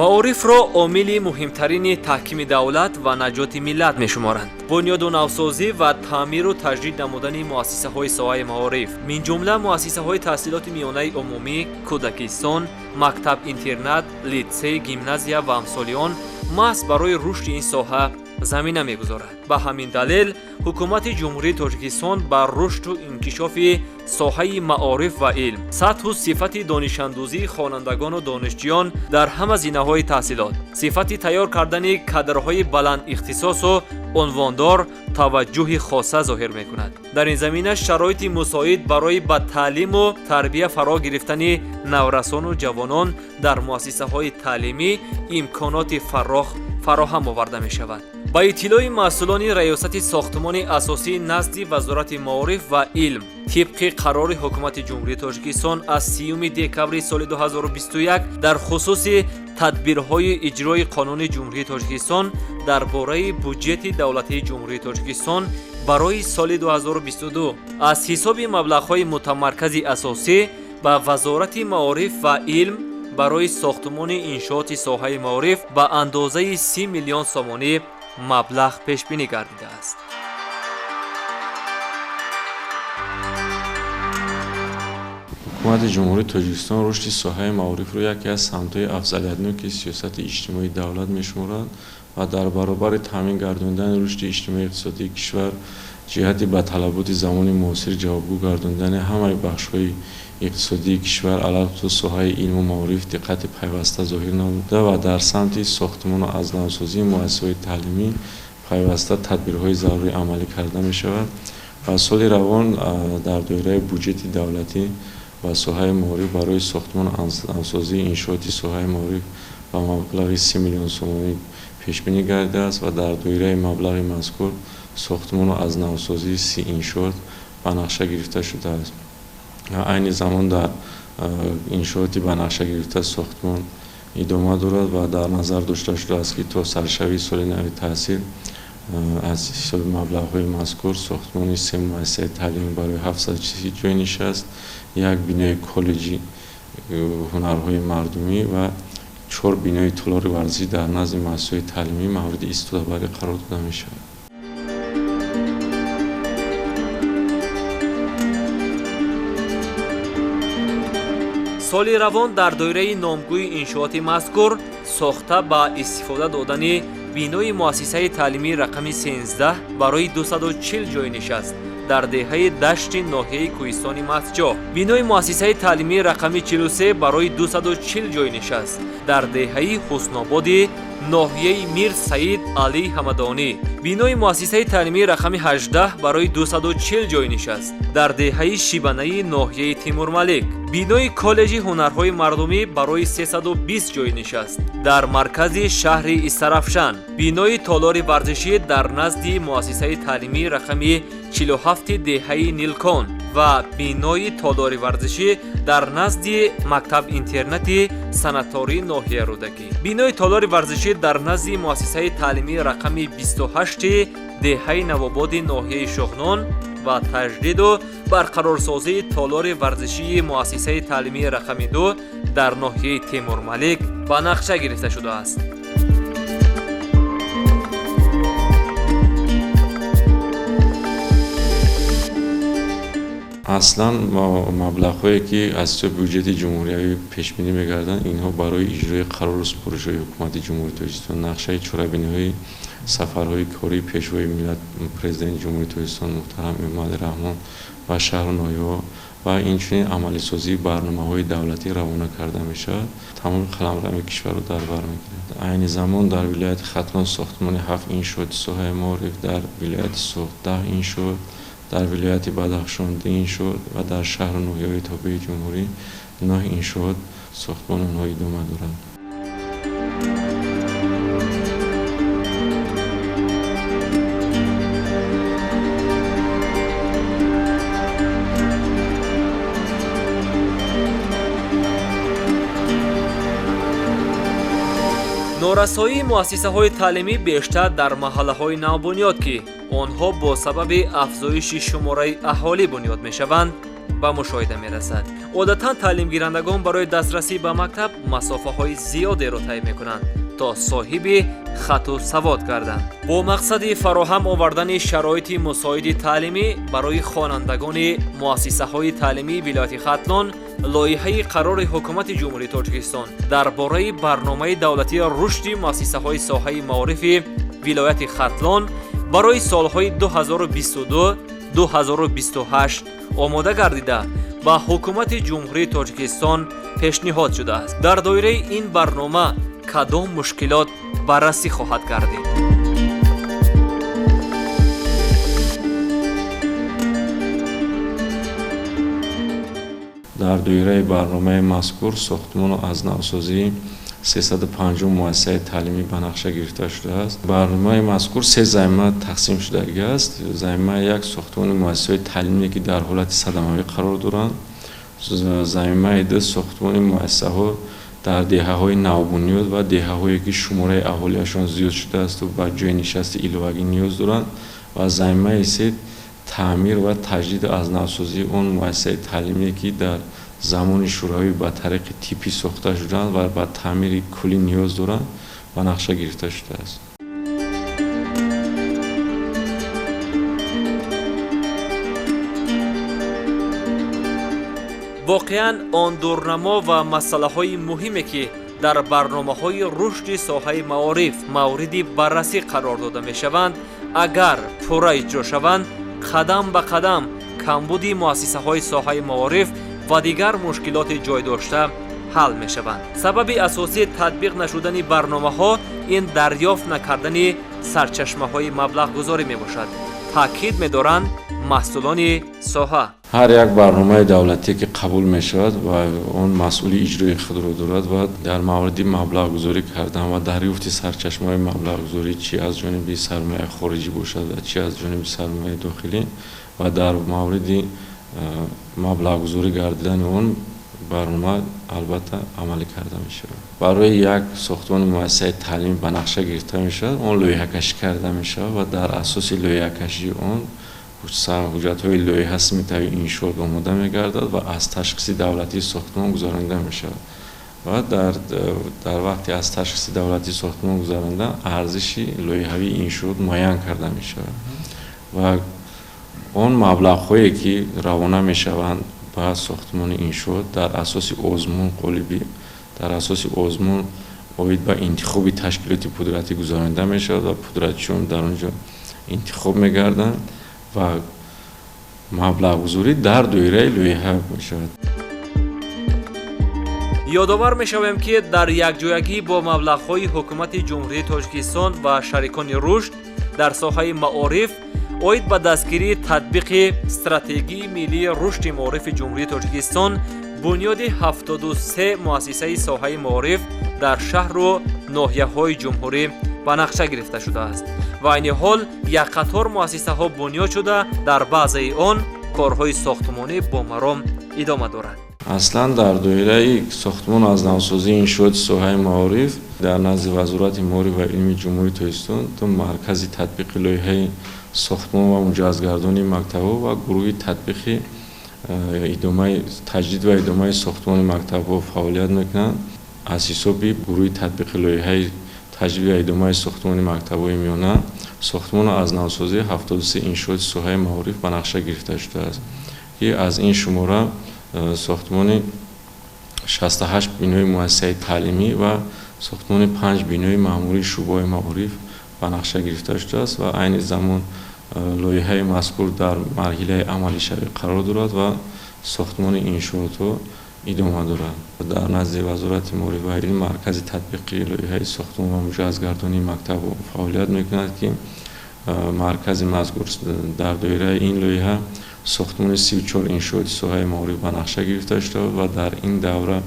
Маорифро омили муҳимтарини таҳкими давлат ва наҷоти миллат мешуморанд. Бунёду навсозӣ ва таъмиру таҷдид намудани муассисаҳои соҳаи маориф, минҷумла муассисаҳои таҳсилоти миёнаи умумӣ, кӯдакистон, мактаб-интернат, литсей, гимназия ва амсоли он маҳз барои рушди ин соҳа замина мегузорад. Ба ҳамин далел Ҳукумати Ҷумҳурии Тоҷикистон ба рушду инкишофи соҳаи маориф ва илм, сатҳу сифати донишандӯзии хонандагону донишҷӯён дар ҳама зинаҳои таҳсилот, сифати тайёр кардани кадрҳои баландихтисосу унвондор таваҷҷӯҳи хоса зоҳир мекунад. Дар ин замина шароити мусоид барои ба таълиму тарбия фаро гирифтани наврасону ҷавонон дар муассисаҳои таълимӣ имконоти фарох фароҳам оварда мешавад. Ба иттилои масъулони Раёсати сохтмони асосии назди Вазорати маориф ва илм, тибқи қарори Ҳукумати Ҷумҳурии Тоҷикистон аз 30 декабри соли 2021 дар хусуси тадбирҳои иҷрои Қонуни Ҷумҳурии Тоҷикистон дар бораи буҷети давлатии Ҷумҳурии Тоҷикистон барои соли 2022, аз ҳисоби маблағҳои мутамаркази асосӣ ба Вазорати маориф ва илм барои сохтмони иншооти соҳаи маориф ба андозаи 30 миллион сомонӣ маблағ пешбинӣ гардидааст. Ҳукумати Ҷумҳурии Тоҷикистон рушди соҳаи маорифро яке аз самтҳои афзалиятноки сиёсати иҷтимоии давлат мешуморад ва дар баробари таъмин гардондани рушди иҷтимоию иқтисодии кишвар ҷиҳати ба талаботи замони муосир ҷавобгӯ гардондани ҳамаи бахшҳои иқтисодии кишвар, алалхусус соҳаи илму маориф, диққати пайваста зоҳир намуда ва дар самти сохтмону аз навсозии муассисаҳои таълимӣ пайваста тадбирҳои зарурӣ амалӣ карда мешавад ва соли равон дар доираи буҷети давлатӣ ба соҳаи маориф барои сохтмону навсозии иншооти соҳаи маориф ба маблағи 30 миллион сомонӣ пешбинӣ гардидааст ва дар доираи маблағи мазкур сохтмону аз навсозии 30 иншоот ба нақша гирифта шудааст. Айни замон дар иншооти ба нақша гирифта сохтмон идома дорад ва дар назар дошта шудааст, ки то саршавии соли нави таҳсил аз ҳисоби маблағҳои мазкур сохтмони се муассисаи таълимӣ барои 730 ҷой нишаст, як бинои коллеҷи ҳунарҳои мардумӣ ва чор бинои толори варзишӣ дар назди муассисаҳои таълимӣ мавриди истифодабарӣ қарор дода мешавад. Соли равон дар доираи номгӯи иншооти мазкур сохта ба истифода додани бинои муассисаи таълимии рақами 13 барои 240 ҷой нишаст дар деҳаи Дашти ноҳияи Кӯҳистони Мастчоҳ, бинои муассисаи таълимии рақами 43 барои 240 ҷой нишаст дар деҳаи Ҳуснободи ноҳияи Мир Саид Алӣ Ҳамадонӣ, бинои муассисаи таълимии рақами 18 барои 240 ҷой нишаст дар деҳаи Шибанаи ноҳияи Тимурмалик, бинои коллеҷи ҳунарҳои мардумӣ барои 320 ҷой нишаст дар маркази шаҳри Истарафшан, бинои толори варзишӣ дар назди муассисаи таълимии рақами 47 деҳаи Нилкон ва бинои толори варзишӣ дар назди мактаб-интернати санатории ноҳияи Рӯдакӣ, бинои толори варзишӣ дар назди муассисаи таълимии рақами 28 деҳаи Навободи ноҳияи Шоғнон ва таҷдиду барқарорсозии толори варзишии муассисаи таълимии рақами 2 дар ноҳияи Темурмалик ба нақша гирифта шудааст. Аслан маблағҳое, ки аз ҳисоби бюҷети ҷумҳуриявӣ пешбинӣ мегарданд, инҳо барои иҷрои қарору супоришҳои Ҳукумати Ҷумҳурии Тоҷикистон, нақшаи чорабиниҳои сафарҳои кории Пешвои миллат, Президенти Ҷумҳурии Тоҷикистон муҳтарам Эмомалӣ Раҳмон ба шаҳру ноҳияҳо ва инчунин амалисозии барномаҳои давлатӣ равона карда мешавад. Тамоми қаламрави кишварро дар бар мегирад. Айни замон дар вилояти Хатлон сохтмони 7 иншооти соҳаи маориф, дар вилояти Суғд 10 иншоот, дар вилояти Бадахшон 2 иншоот ва дар шаҳру ноҳияҳои тобеи ҷумҳурӣ 9 иншоот сохтмони онҳо идома дорад. Норасоии муассисаҳои таълимӣ бештар дар маҳаллаҳои навбунёд, ки онҳо бо сабаби афзоиши шумораи аҳолӣ бунёд мешаванд, ба мушоҳида мерасад. Одатан таълимгирандагон барои дастрасӣ ба мактаб масофаҳои зиёдеро тай мекунанд, то соҳиби хату савод гарданд. Бо мақсади фароҳам овардани шароити мусоиди таълимӣ барои хонандагони муассисаҳои таълимии вилояти Хатлон, лоиҳаи қарори Ҳукумати Ҷумҳурии Тоҷикистон дар бораи барномаи давлатии рушди муассисаҳои соҳаи маорифи вилояти Хатлон барои солҳои 2022-2028 омода гардида ба Ҳукумати Ҷумҳурии Тоҷикистон пешниҳод шудааст. Дар доираи ин барнома кадом мушкилот баррасӣ хоҳад гардид? Дар доираи барномаи мазкур сохтмону аз навсозии 350 муассисаи таълимӣ ба нақша гирифта шудааст. Барномаи мазкур се займима тақсим шудагӣ аст. Займимаи як сохтмони муассисаҳои таълимие, ки дар ҳолати садамавӣ қарор доранд. Займимаи ду сохтмони муассисаҳо дар деҳаҳои навбунёд ва деҳаҳое, ки шумораи аҳолиашон зиёд шудаасту ба ҷойи нишасти иловагӣ ниёз доранд, ва займимаи се таъмир ва таҷдиду аз навсозии он муассисаи таълимие, ки дар замони шӯравӣ ба тариқи типӣ сохта шуданд ва ба таъмири куллӣ ниёз доранд, ба нақша гирифта шудааст. Воқеан, он дурнамо ва масъалаҳои муҳиме, ки дар барномаҳои рушди соҳаи маориф мавриди баррасӣ қарор дода мешаванд, агар пурра иҷро шаванд, қадам ба қадам камбуди муассисаҳои соҳаи маориф ва дигар мушкилоти ҷой дошта ҳал мешаванд. Сабаби асосии татбиқ нашудани барномаҳо ин дарёфт накардани сарчашмаҳои маблағгузорӣ мебошад, таъкид медоранд маҳсулони соҳа. Ҳар як барномаи давлатие, ки қабул мешавад, ва он масъули иҷрои худро дорад ва дар мавриди маблағгузорӣ кардан ва дарёфти сарчашмаҳои маблағгузорӣ, чи аз ҷониби сармояи хориҷӣ бошад ва чи аз ҷониби сармояи дохилӣ, ва дар мавриди маблағгузорӣ гардидани он барнома албатта амалӣ карда мешавад. Барои як сохтмони муассисаи таълимӣ ба нақша гирифта мешавад, он лоиҳакашӣ карда мешавад ва дар асоси лоиҳакашии он ҳуҷҷатҳои лоиҳа сметаи иншоот омода мегардад ва аз ташхиси давлатии сохтмон гузаронида мешавад. Ва дар вақти аз ташхиси давлатии сохтмон гузаронидан арзиши лоиҳавии иншоот муайян карда мешавад ва он маблағҳое, ки равона мешаванд ба сохтмони иншоот, дар асоси озмун қолибӣ, дар асоси озмун оид ба интихоби ташкилоти пудратӣ гузаронида мешавад ва пудратчиён дар он ҷо интихоб мегарданд ва маблағгузорӣ дар доираи лоиҳа мешавад. Ёдовар мешавем, ки дар якҷоягӣ бо маблағҳои Ҳукумати Ҷумҳурии Тоҷикистон ва шарикони рушд дар соҳаи маориф оид ба дастгирии татбиқи стратегии миллии рушди маорифи Ҷумҳурии Тоҷикистон бунёди 73 муассисаи соҳаи маориф дар шаҳру ноҳияҳои ҷумҳурӣ ба нақша гирифта шудааст ва айни ҳол як қатор муассисаҳо бунёд шуда, дар баъзеи он корҳои сохтмонӣ бо маром идома дорад. Аслан дар доираи сохтмон аз навсозии иншооти соҳаи маориф дар назди Вазорати маориф ва илми Ҷумҳурии Тоҷикистон ду маркази татбиқи лоиҳаи сохтмон ва муҷаҳҳазгардонии мактабҳо ва гурӯҳи татбиқи таҷдид ва идомаи сохтмони мактабҳо фаъолият мекунанд. Аз ҳисоби гурӯҳи татбиқи лоиҳаи таҷдид ва идомаи сохтмони мактабҳои миёна сохтмону аз навсозии 73 иншооти соҳаи маориф ба нақша гирифта шудааст, ки аз ин шумора сохтмони 68 бинои муассисаи таълимӣ ва сохтмони 5 бинои маъмурии шӯъбаҳои маориф ба нақша гирифта шудааст ва айни замон лоиҳаи мазкур дар марҳилаи амалишавӣ қарор дорад ва сохтмони иншоотҳо идома дорад. Дар назди Вазорати маориф ва илм маркази татбиқи лоиҳаи сохтмон ва муҷаҳҳазгардонии мактабҳо фаъолият мекунад, ки маркази мазкур дар доираи ин лоиҳа сохтмони 34 иншооти соҳаи маориф ба нақша гирифта шуда ва дар ин давра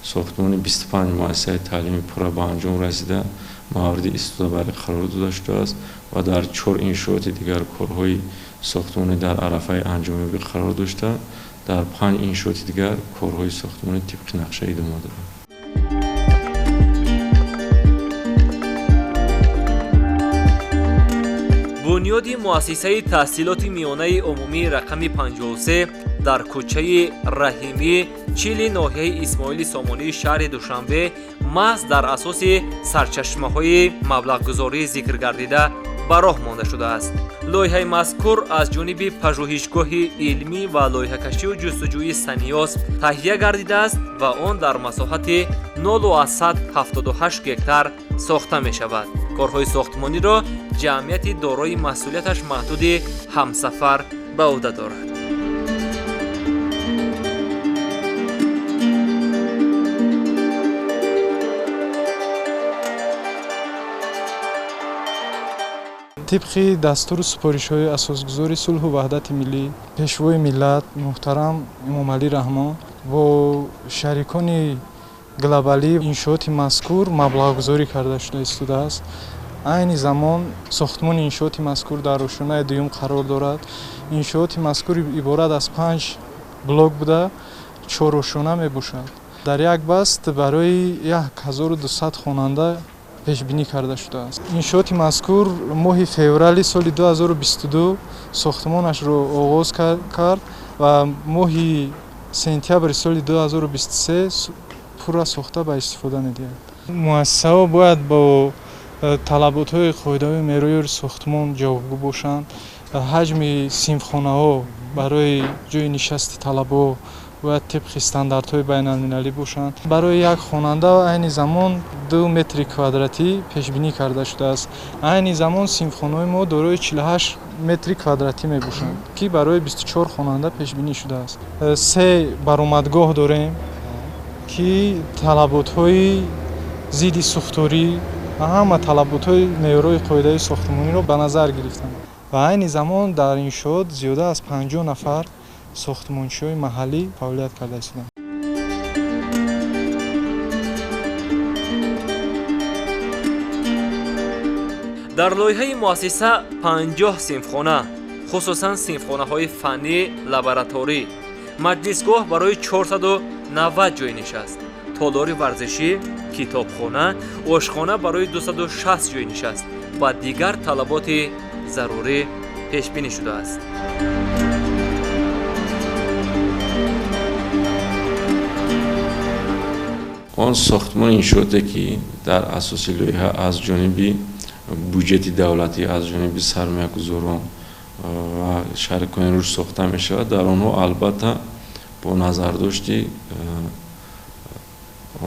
сохтмони 25 муассисаи таълимӣ пурра ба анҷом расида мавриди истифодабарӣ қарор дода шудааст ва дар 4 иншооти дигар корҳои сохтмонӣ дар арафаи анҷомёбӣ қарор дошта, дар 5 иншооти дигар корҳои сохтмонӣ тибқи нақша идома дорад. Бунёди муассисаи таҳсилоти миёнаи умумии рақами 53 Дар кӯчаи Раҳимӣ чили ноҳияи Исмоили Сомонии шаҳри Душанбе маҳз дар асоси сарчашмаҳои маблағгузорӣ зикр гардида ба роҳ монда шудааст. Лоиҳаи мазкур аз ҷониби пажӯҳишгоҳи илмӣ ва лоиҳакашию ҷустуҷӯи Саниёс таҳия гардидааст ва он дар масоҳати 0,78 гектар сохта мешавад. Корҳои сохтмониро ҷамъияти дорои масъулияташ маҳдуди Ҳамсафар ба ӯҳда дорад. Тибқи дастуру супоришҳои асосгузори сулҳу ваҳдати миллӣ, пешвои миллат муҳтарам Эмомалӣ Раҳмон бо шарикони глобалӣ иншооти мазкур маблағгузорӣ карда шуда истодааст. Айни замон сохтмони иншооти мазкур дар ошёнаи дуюм қарор дорад. Иншооти мазкур иборат аз 5 блок буда, 4 ошёна мебошад. Дар як баст барои 1200 хонанда пешбинӣ карда шудааст. Иншооти мазкур моҳи феврали соли 2022 сохтмонашро оғоз кард ва моҳи сентябри соли 2023 пурра сохта ба истифода медиҳад. Муассисаҳо бояд бо талаботҳои қоидаҳои меъёри сохтмон ҷавобгӯ бошанд. Ҳаҷми синфхонаҳо барои ҷойи нишасти талабаҳо бояд тибқи стандартҳои байналмилалӣ бошанд. Барои як хонанда айни замон 2 метри квадратӣ пешбинӣ карда шудааст. Айни замон синфхонаҳои мо дорои 48 метри квадратӣ мебошанд, ки барои 24 хонанда пешбинӣ шудааст. 3 баромадгоҳ дорем, ки талаботҳои зидди сӯхторӣ ва ҳама талаботҳои меъёрҳои қоидаи сохтмониро ба назар гирифтанд. Ва айни замон дар иншоот зиёда аз 50 нафар сохтмончиҳои маҳаллӣ фаъолият карда истодаанд. Дар лоиҳаи муассиса 50 синфхона, хусусан синфхонаҳои фаннӣ, лабораторӣ, маҷлисгоҳ барои 490 ҷой нишаст, толори варзишӣ, китобхона, ошхона барои 260 ҷой нишаст ва дигар талаботи зарурӣ пешбинӣ шудааст. Он сохтмони иншооте, ки дар асоси лоиҳа аз ҷониби буҷети давлатӣ, аз ҷониби сармоягузорон ва шарикони рушд сохта мешавад, дар онҳо албатта бо назардошти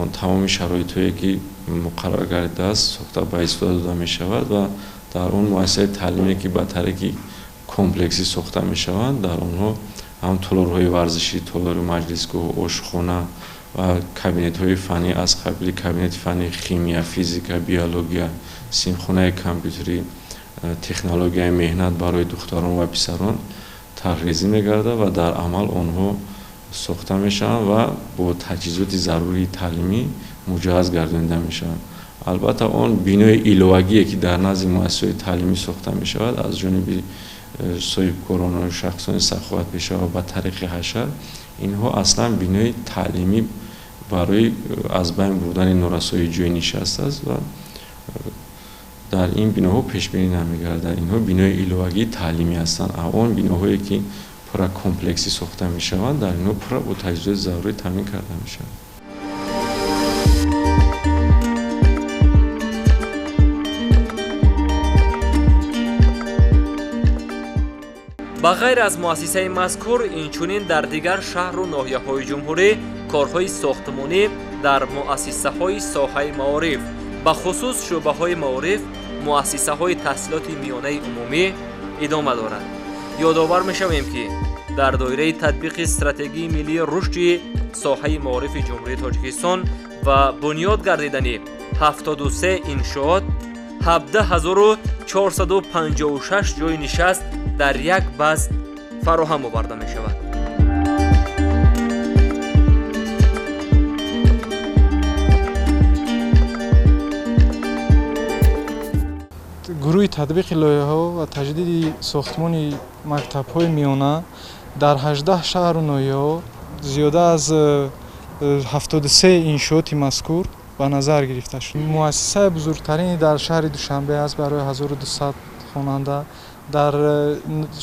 он тамоми шароитҳое, ки муқаррар гардидааст, сохта ба истифода дода мешавад ва дар он муассисаи таълиме, ки ба тариқи комплексӣ сохта мешаванд, дар онҳо ҳам толорҳои варзишӣ, толори маҷлисгоҳ, ошхона ва кабинетҳои фаннӣ аз қабили кабинети фанни химия, физика, биология, синфхонаи компютерӣ, технологияи меҳнат барои духтарон ва писарон тарҳрезӣ мегардад ва дар амал онҳо сохта мешаванд ва бо таҷҳизоти зарурии таълимӣ муҷаҳҳаз гардонида мешаванд. Албатта он бинои иловагие, ки дар назди муассисаҳои таълимӣ сохта мешавад, аз ҷониби соҳибкорону шахсони саховатпеша ва ба тариқи ҳашар, инҳо аслан бинои таълимӣ барои аз байн бурдани норасоии ҷойи нишаст аст ва дар ин биноҳо пешбинӣ намегардад. Инҳо бинои иловагии таълимӣ ҳастанд. Он биноҳое, ки пурра комплексӣ сохта мешаванд, дар инҳо пурра бо таҷҳизоти зарурӣ таъмин карда мешаванд. Ба ғайр аз муассисаи мазкур, инчунин дар дигар шаҳру ноҳияҳои ҷумҳурӣ корҳои сохтмонӣ дар муассисаҳои соҳаи маориф, бахусус шӯъбаҳои маориф, муассисаҳои таҳсилоти миёнаи умумӣ идома дорад. Ёдовар мешавем, ки дар доираи татбиқи стратегияи миллии рушди соҳаи маорифи Ҷумҳурии Тоҷикистон ва бунёд гардидани 73 иншоот, 17456 ҷойи нишаст дар як баст фароҳам оварда мешавад. Гурӯҳи татбиқи лоиҳаҳо ва таҷдиди сохтмони мактабҳои миёна дар 18 шаҳру ноҳияҳо зиёда аз 73 иншооти мазкур ба назар гирифта шуд. Муассисаи бузургтарини дар шаҳри Душанбе аст барои 1200 хонанда. Дар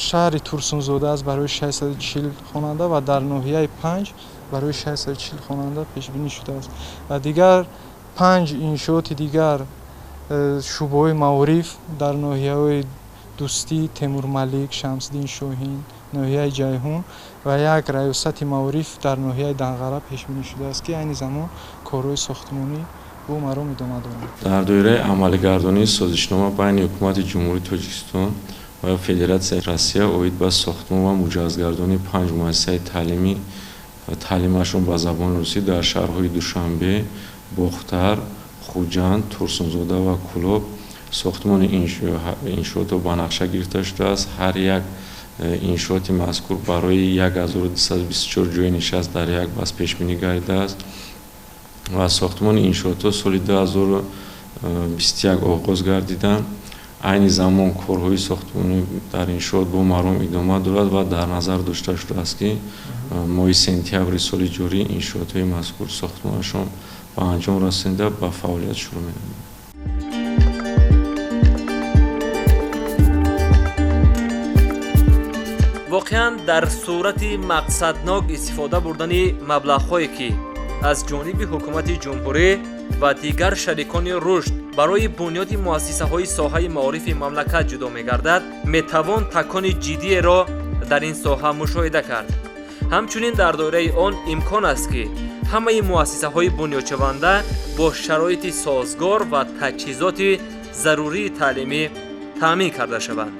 шаҳри Турсунзода аст барои 640 хонанда ва дар ноҳияи Панҷ барои 640 хонанда пешбинӣ шудааст. Ва дигар 5 иншооти дигар шӯъбаҳои маориф дар ноҳияҳои Дӯстӣ, Темурмалик, Шамсиддин Шоҳин, ноҳияи Ҷайҳун ва як раёсати маориф дар ноҳияи Данғара пешбинӣ шудааст, ки айни замон корҳои сохтмонӣ бо маром идома доранд. Дар доираи амалигардонии созишнома байни Ҳукумати Ҷумҳурии Тоҷикистон ва Федератсияи Россия оид ба сохтмон ва муҷаҳҳазгардонии 5 муассисаи таълимӣ ва таълимашон ба забони русӣ дар шаҳрҳои Душанбе, Бохтар, Хуҷанд, Турсунзода ва Кӯлоб сохтмони иншоотҳо ба нақша гирифта шудааст. Ҳар як иншооти мазкур барои 1224 ҷойи нишаст дар як бас пешбинӣ гардидааст ва сохтмони иншоотҳо соли 2021 оғоз гардиданд. Айни замон корҳои сохтмонӣ дар иншоот бо маром идома дорад ва дар назар дошта шудааст, ки моҳи сентябри соли ҷорӣ иншоотҳои мазкур сохтмонашон ба анҷом расонида ба фаъолият шурӯъ менамояд. Воқеан, дар сурати мақсаднок истифода бурдани маблағҳое, ки аз ҷониби ҳукумати ҷумҳурӣ ва дигар шарикони рушд барои бунёди муассисаҳои соҳаи маорифи мамлакат ҷудо мегардад, метавон такони ҷиддиеро дар ин соҳа мушоҳида кард. Ҳамчунин дар доираи он имкон аст, ки ҳамаи муассисаҳои бунёдшаванда бо шароити созгор ва таҷҳизоти зарурии таълимӣ таъмин карда шаванд.